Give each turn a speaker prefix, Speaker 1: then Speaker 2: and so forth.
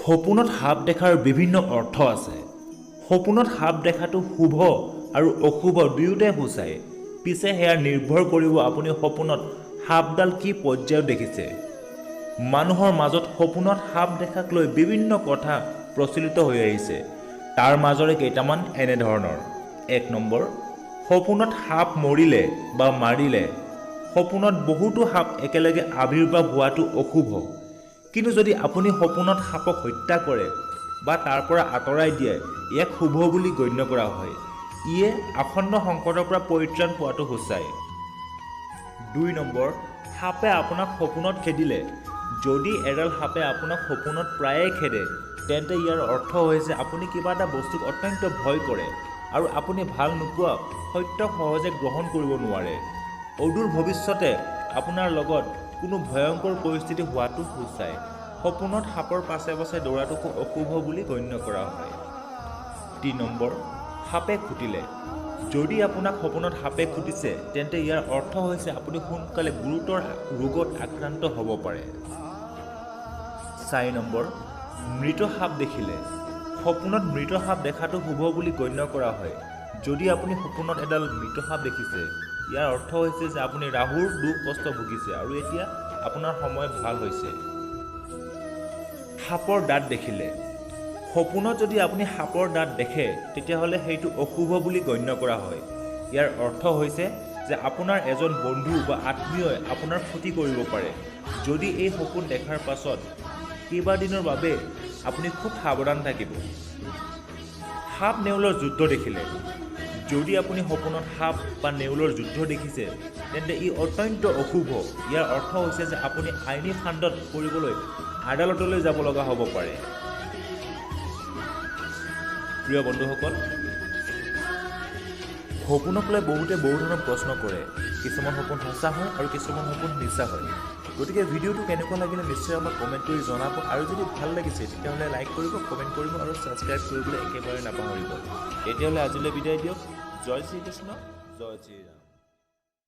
Speaker 1: সপোনত সাপ দেখাৰ বিভিন্ন অৰ্থ আছে। সপোনত সাপ দেখাটো শুভ আৰু অশুভ দুয়োটাই সূচায়। পিছে সেয়া নিৰ্ভৰ কৰিব আপুনি সপোনত সাপডাল কি পৰ্যায়ত দেখিছে। মানুহৰ মাজত সপোনত সাপ দেখাক লৈ বিভিন্ন কথা প্ৰচলিত হৈ আহিছে। তাৰ মাজৰে কেইটামান এনেধৰণৰ। 1 নম্বৰ, সপোনত সাপ মৰিলে বা মাৰিলে। সপোনত বহুতো সাপ একেলগে আৱিৰ্ভাৱ হোৱাটো অশুভ। কিন্তু যদি আপুনি সপোনত সাপক হত্যা কৰে বা তাৰ পৰা আঁতৰাই দিয়ে, ইয়াক শুভ বুলি গণ্য কৰা হয়। ইয়ে আসন্ন সংকটৰ পৰা পৰিত্ৰাণ পোৱাটো সূচায়। 2 নম্বৰ, সাপে আপোনাক সপোনত খেদিলে। যদি এডাল সাপে আপোনাক সপোনত প্ৰায়ে খেদে, তেন্তে ইয়াৰ অৰ্থ হৈছে আপুনি কিবা এটা বস্তুক অত্যন্ত ভয় কৰে আৰু আপুনি ভাল নোপোৱা সত্যক সহজে গ্ৰহণ কৰিব নোৱাৰে। অদূৰ ভৱিষ্যতে আপোনাৰ লগত কোনো ভয়ংকৰ পৰিস্থিতি হোৱাটো সূচায়। সপোনত সাপৰ পাছে পাছে দৌৰাটোকো অশুভ বুলি গণ্য কৰা হয়। 3 নম্বৰ, সাপে খুটিলে। যদি আপোনাক সপোনত সাপে খুটিছে, তেন্তে ইয়াৰ অৰ্থ হৈছে আপুনি সোনকালে গুৰুতৰ ৰোগত আক্ৰান্ত হ'ব পাৰে। 4 নম্বৰ, মৃত সাপ দেখিলে। সপোনত মৃত সাপ দেখাটো শুভ বুলি গণ্য কৰা হয়। যদি আপুনি সপোনত এডাল মৃত সাপ দেখিছে, ইয়াৰ অৰ্থ হৈছে যে আপুনি ৰাহুৰ দুখ কষ্ট ভুগিছে আৰু এতিয়া আপোনাৰ সময় ভাল হৈছে। সাপৰ দাঁত দেখিলে। সপোনত যদি আপুনি সাপৰ দাঁত দেখে, তেতিয়াহ'লে সেইটো অশুভ বুলি গণ্য কৰা হয়। ইয়াৰ অৰ্থ হৈছে যে আপোনাৰ এজন বন্ধু বা আত্মীয়ই আপোনাৰ ক্ষতি কৰিব পাৰে। যদি এই সপোন দেখাৰ পাছত কেইবাদিনৰ বাবে আপুনি খুব সাৱধান থাকিব। সাপ নেউলৰ যুদ্ধ দেখিলে। যদি আপুনি সপোনত সাপ বা নেউলৰ যুদ্ধ দেখিছে, তেন্তে ই অত্যন্ত অশুভ। ইয়াৰ অৰ্থ হৈছে যে আপুনি আইনী ফান্দত পৰিবলৈ আদালতলৈ যাব লগা হ'ব পাৰে। প্ৰিয় বন্ধুসকল, সপোনক লৈ বহুতে বহু ধৰণৰ প্ৰশ্ন কৰে। কিছুমান সপোন সঁচা হয় আৰু কিছুমান সপোন মিছা হয়। গতিকে ভিডিঅ'টো কেনেকুৱা লাগিলে নিশ্চয় আমাক কমেণ্ট কৰি জনাব আৰু যদি ভাল লাগিছে তেতিয়াহ'লে লাইক কৰিব, কমেণ্ট কৰিব আৰু ছাবস্ক্ৰাইব কৰিবলৈ একেবাৰে নাপাহৰিব। তেতিয়াহ'লে আজিলৈ বিদায় দিয়ক। জয় শ্ৰীকৃষ্ণ, জয় শ্ৰীৰাম।